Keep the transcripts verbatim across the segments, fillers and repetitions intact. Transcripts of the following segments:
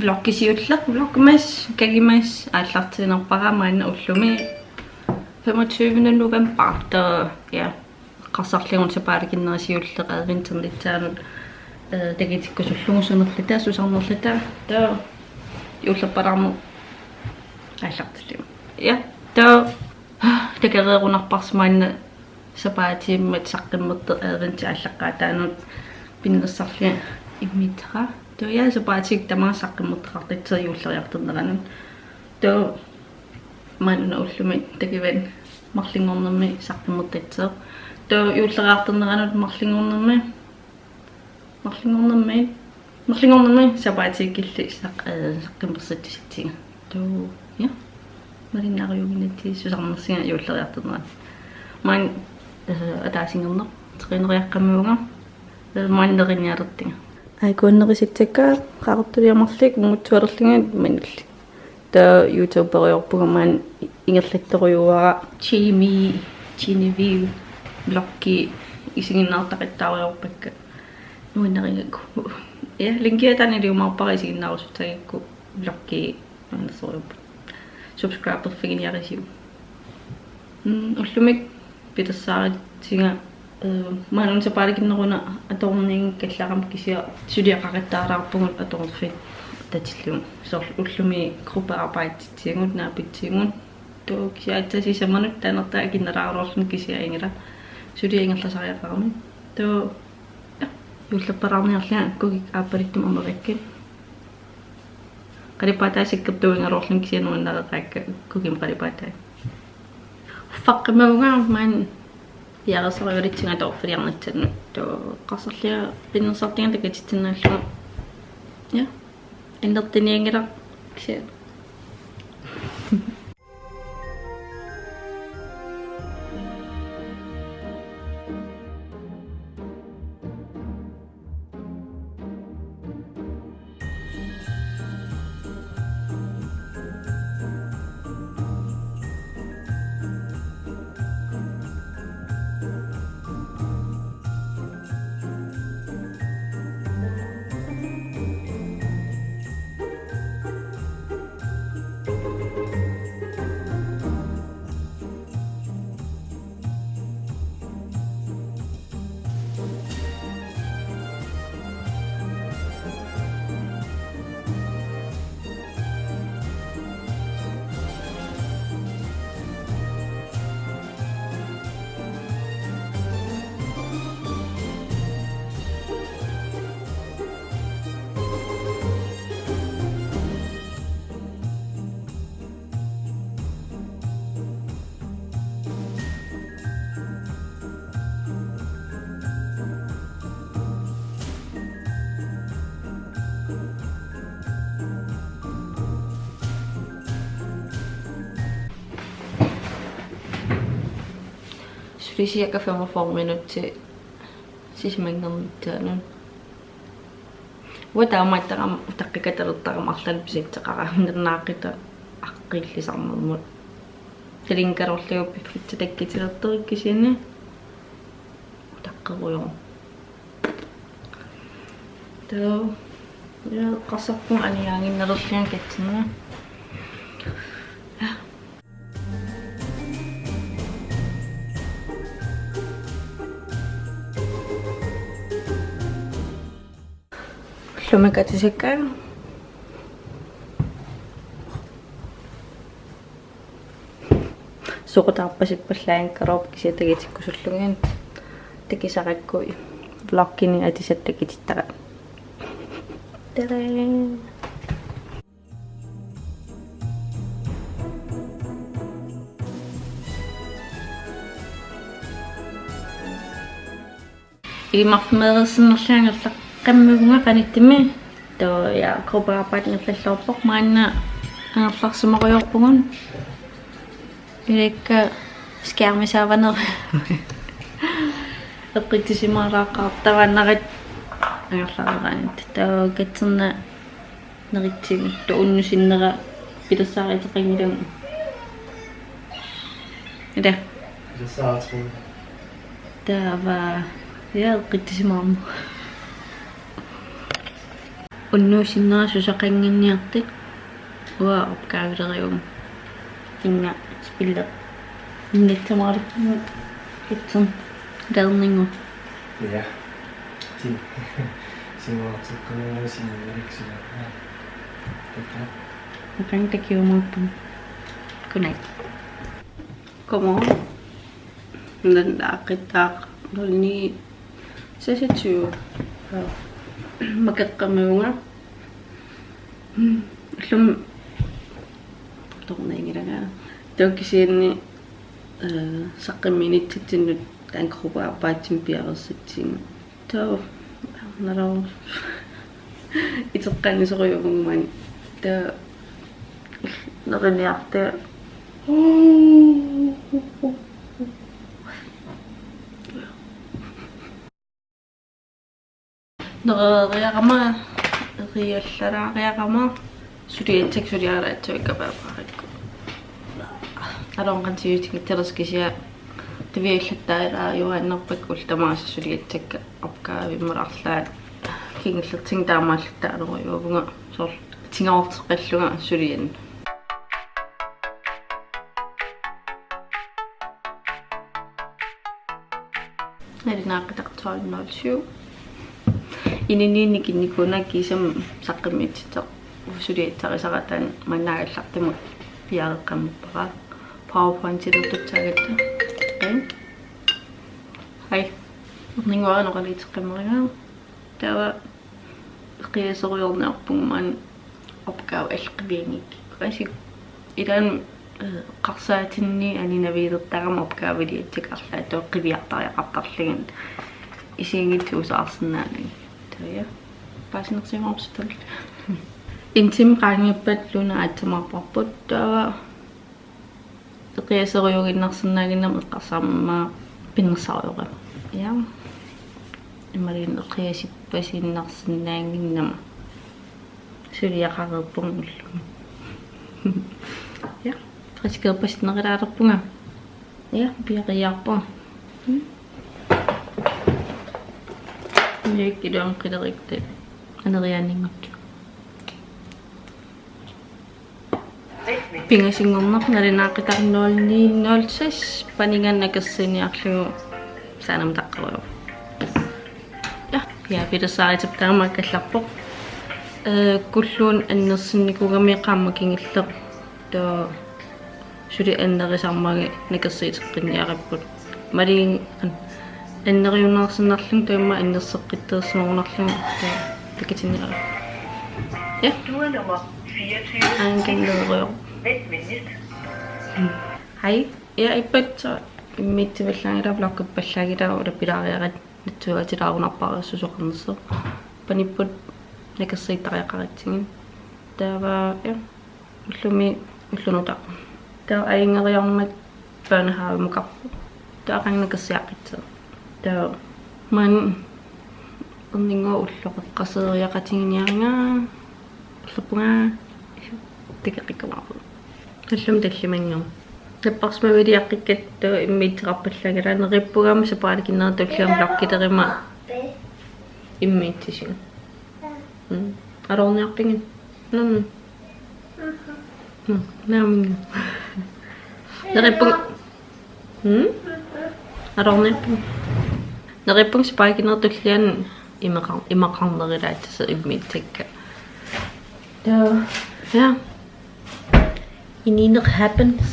Vloggi siulleq, Vlogmas, Kagimas, aallartiinnarpara maanna ullumi femogtyvende november, taava, ja, eqqarsarlugit sapaatip-akunnera siulleq adventernitsaanut, eh, takutikkusullugu sunerluta, susarnerluta, taava juullerpalaarneq aallartillugu. Ja, taava takoreerunarparsi maanna sapaatiimmat saqqummertoq adventip aallaqqaataanut pinnersarlunga immiussara. Taava ja, sapaatip-akunnera tamaasa saqqummertoqartussaq juulleriartorneranut. Taava maanna una ullumi takuvanni marlunngornermi saqqummertussaq. Taava juulleriartorneranut marlunngornermi, marlunngornermi, marlunngornermi sapaatip-akunnilli saq-, eh, saqqummersitsissatsigu. Taava, ja. Malinnaariuginatsi susarnersunga juulleriartorneranut. Maanna, eh, ataasinngorneq træneriaqqammerpunga. Eh, maanna nerinialertunga. Aajuku nerisussakka, qaqortuliaq marluk, unngussaalerlunga manullu. Taava YouTuberiorpunga maanna ingerlattorujuara. Jamie, Genevieve, Vloggi, isiginnaartaqattaarujoorpakka. Nuannarigakku. Ja, linkia taanna iliumaarpara isiginnaarusussagukku Vloggi nuannersorujussuuvoq. Subscriberfiginiarisiuk. Mm, ullumi pilersaarutigigakku, eh, maanna una sapaatip-akunneruna atornianngikkallarama kisianni suliaqaqattaalaarpugut atorfik tatillugu. Soorlu ullumi gruppearbejditigut, naapitsigut. Taava kisianni aatsaat sisamanut taanna atortaa akinnalaaraluarluni kisianni ajunngilaq. Suliaq ingerlasariaqarami. Taava, ja, juulleriartorniarlunga kukikkut aappaluttumik amerlakkit. Qalipaatai sakkortuugaluarlugit kisianni nuannareqaakka kukimmut qalipaatai. Uffaqqammerpunga maanna piareersarivalitsinnga atorfiliarnissannut. Taava eqqarsarlunga pinnersartunga takutitsinnaallugu. Ja. Annertunianngilaq kisianni. Suli cirka femogfyrre minutsit sisamanngornissaanut. Uanga taamaattarama utaqqikatalertarama arlaannik pisatseqarami, nernaaqqitaq aqqillisarnermut. Talinkalorlugu piffissaq takkutilertorukku kisianni utaqqerujorujuuvoq. Taava, ja, eqqarsarpunga aniaaginnalerlunga katsinna. Ullumi katusakka. Soqutaarpasippallaanngikkaluarpoq kisianni takutikkusullugit, takusarakku vloggini atisat takutittarat. Tada! Ilimarfimeereersinnarlunga angerlaqqammerpunga qanittumi. Taava, ja, gruppearbejde ingerlalluarpoq, maanna angerlarsimarujoorpugut. Ilakka skærmi saavanera. Eqqissisimaalaaqqaartaraannarit angerlareeraangatta. Taava katsinna neritsigu, taava unnussinnera pilersaaruteqanngilagut. Ila. Pilersaaruteqanngilagut. Taava, ja, eqqissisimaarneq. Unnuusinnera susaqannginniartut uanga opgaveleriummat. Inga spiller. Innatsamaarpunga itsen lerningu. Ja. Ti. Simuarteqqanuusi inneriksia. Tata. Ukan takiumaarpunga. Godnat. Godmorgen. Den der qittaaq nul ni seksogtyve. Makeqqamivunga. Ullumi torniingilanga. Taava kisianni, øh, saqqummiinitsatsinnut dankrubaarpaatsimik piareersatsinga. Taava nalor iteqqaanisorujuuvugut maani. Taava neriniarta. Nereriarama, eriallalaariarama, suliassakka suliaralaassuakka paapaarakku. Aloornatiutingi terskisia taviallattaajuaannarpakka ullut tamaasa suliassakka opgavimmararlaat kingullertigut taamaallattaanerujuuvunga soorlu tingoorteqqillunga sulianut. Nalunaaquttaq tolv nul syv. Inuuniinnaq kinnikuunagu kiisami saqqummiussissaaq suliassarisara taanna maannaagallartumut piareeqqammerpara. PowerPointilertussaagatta. Hej. Hej. Ninguara noqaliuteqqammerpunga. Taava eqiasorujoorniarpunga maani opgave qivianngikkukkit. Ilaanni, øh, eqqarsaatinni aninaviilertarama opgaviliassakka arlaat taava qiviartariaqartarlugit isiginngitsut usaarsinnaanagit. Taava ja. Paasinersiumaarpassuit. En time qaangiuppat Luna aatsamaarparput taava eqiasorujuuginnarsinnaaginnama eqqarsarama pinnersaarujoorama. Ja. Imaluunniit eqiasippasiinnarsinnaannginnama. Suliaqareerpunga ullumi. Ja. Friskeerpasinnerulaalerpunga. Ja, piareerpunga. Mm. Mik iluanqileritta. Aneriaanninngortut. Pingasunngorneq nalunaaquttaq nul ni nul seks paniga nakersuiniarlugu saanamitaqqarujoq. Ja, ja, pilersaarutip taamaakkallarpoq. Øh, kulluun annertunnikuugami qaammat kingulleq. Taava suli annerusarmagit nakersuuteqqinniaripput. Mali an-, anneriunnaarsinnarlunga taama annerseqqittarsimagunarlunga taava takutinniarlugu. Ja. Stuenummer fireogtyve. Aankanneerujoq. Vent venligst. Hej. Ja, ippassaq immiussivallaanngilanga, vloggerpallaanngilanga, ulappilaariarit natsuaatilaarunarpara susoqarnersoq. Panipput nakersuuttariaqaratsigit. Taava, ja. Ullumi ulloq nutaaq. Taava ajunngeriarmat børnehavemukarpoq. Taava qanga nakersuiaqqissaaq. Taava maani erninnguaq ulloq eqqarseriaqatiginiariga. Ullupunga takoqqikkumaarpugut. Ullumi tallimanngormat. Napparsimmaviliaqqikkatta immiusseqarpallaanngilanga, neriuppunga aamma sapaatip akunnera tulliani vloggileruma immiussisigut. Mm. Aloorniarpigit? Naamik. Mm, naamik. Neriuppunga. Mm? Aloorniarpigit? Neriuppunga sapaatip akunnera tulliani imaqar-, imaqarnerulaassasoq immiussakka. Taava. Ja. Inuuneq happens.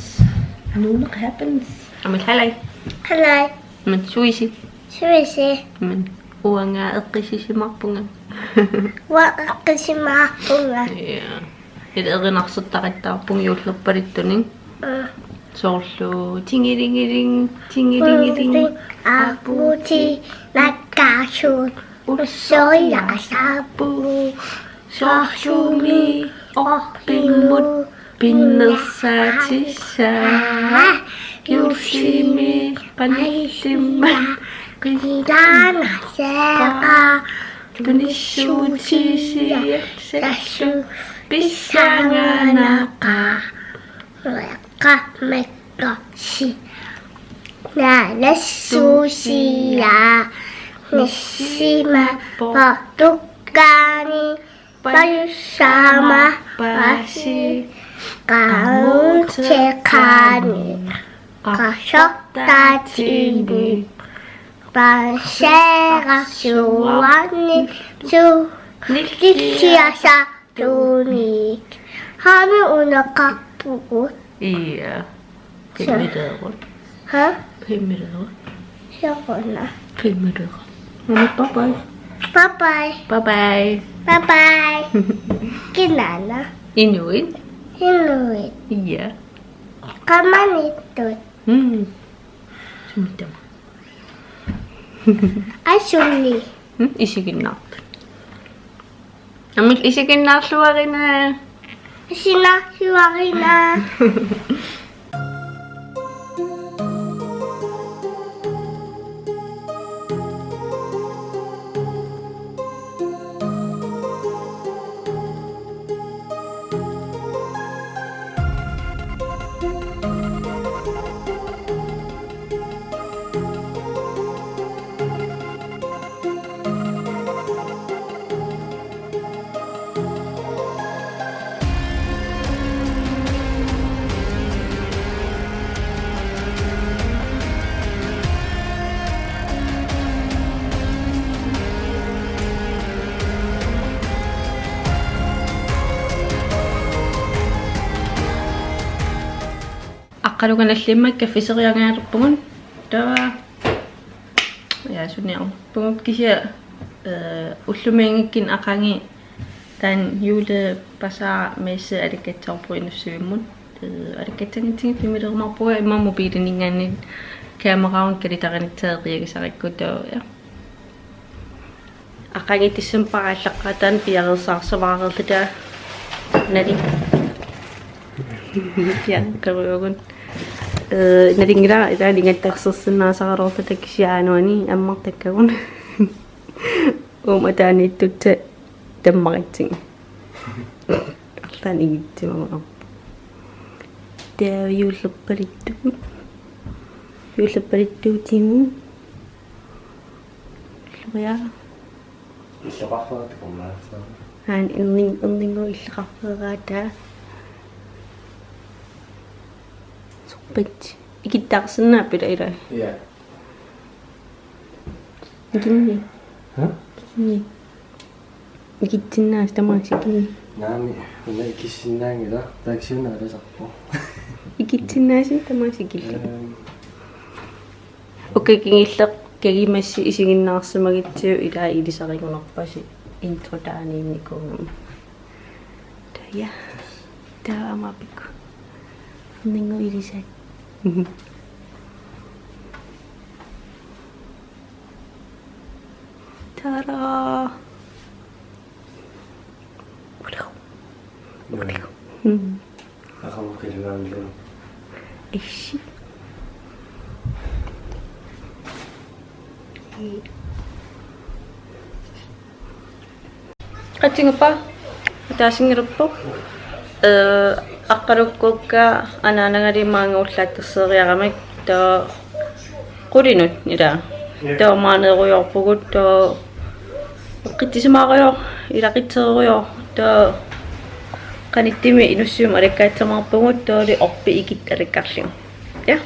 Inuuneq happens. Aamma halløj. Halløj. Men suisi. Suisi. Men uanga eqqissisimaarpunga. Uanga eqqissisimaarpunga. Ja. Ila erinarsortaqattaarpunga juullerpaluttunik. Mm. Soorlu tingilingiling, tingilingiling. Aapuuti nakkaasut. Ussoriasaappu. Soorlumi orpimmut pinnersaatissaa. Juullimi qanillimmat qitaanaseeraa. Tunissuutisiassallu pissanganaqaa. Qammekkorsi. Naalassuusiaa. Nissimappoq tukkaani. Pajussama pasi qamuteqani qasortatini panseerasuani tu nilliasatuni. Haami uneqarpugut. Ia. Pimmileerut. Ha? Pimmileerut. Siorna. Pimmileerut. Aamma bye bye. Bye bye. Bye bye. Bye bye. Kinaana? Inuit. Inuit. Ia. Qamaniittut. Mm. Sumut tamaat. Asuli. Mm, isiginnaartut. Aamma isiginnaarluarina. Isiginnaarluarina. Aqqaluga nallimmik kaffiseriangaalerpugut. Taava. Ja, suniarpugut kisianni, øh, ullumiinngikkunik aqagu taanna julebazaar messe alakkatsoorpugut Inussivimmi. Øh, alakkatsanngutsigu filmiliumaarpunga immaqa mobiilininngaanniit kameraanut kalitarinitsaariagisarikku taava, ja. Aqagu decembarip aallaqqaataani piareersaarsavaareerluta nali. Ja, karujugun. Øh, nalunngilara ilaanni ingattarsersinnaasaraluarluta kisianni aana uani ammartakkagut. Uuma ataaniittut tammaritsigu. Arlaannik igitsimaguna. Taava juullerpaluttugut. Juullerpaluttuutigut. Illuaria. Illoqarfeeraq takumaassaaq. Aana erning-, erninngooq illoqarfeeraata. Sorpassuit. Ikittarsinnaapput ila ila. Ja. Ikinni. Ha? Ikinni. Ikitsinnaasut tamaasa ikinni. Naamik, una ikissinnaanngilaq, taava kisianni aalisarpoq. Ikitsinnaasut tamaasa ikillugu. Øhm. Okay, kingulleq kagimassi isiginnaarsimagutsigu ila ilisarigunarpasi intro taaniinnikuugama. Taava. Taava aamma apikku. Ningu ilisat. Tada! Joo. Mm. Aqagu qilugaannilu. Ishi. Qatsinngippa? Ataasinngilerpoq. Øh, Aqqalukkuukka anaanagalugit maanga ullaakkerseeriaramik taava qulinut ila. Ja. Taava maaneerujoorpugut taava eqqissisimaarujoor, ilaqutserujoor, taava qanittumi Inussivimmi alakkaatsumaarpugut taavalu orpik ikittut alakkarlugit. Ja.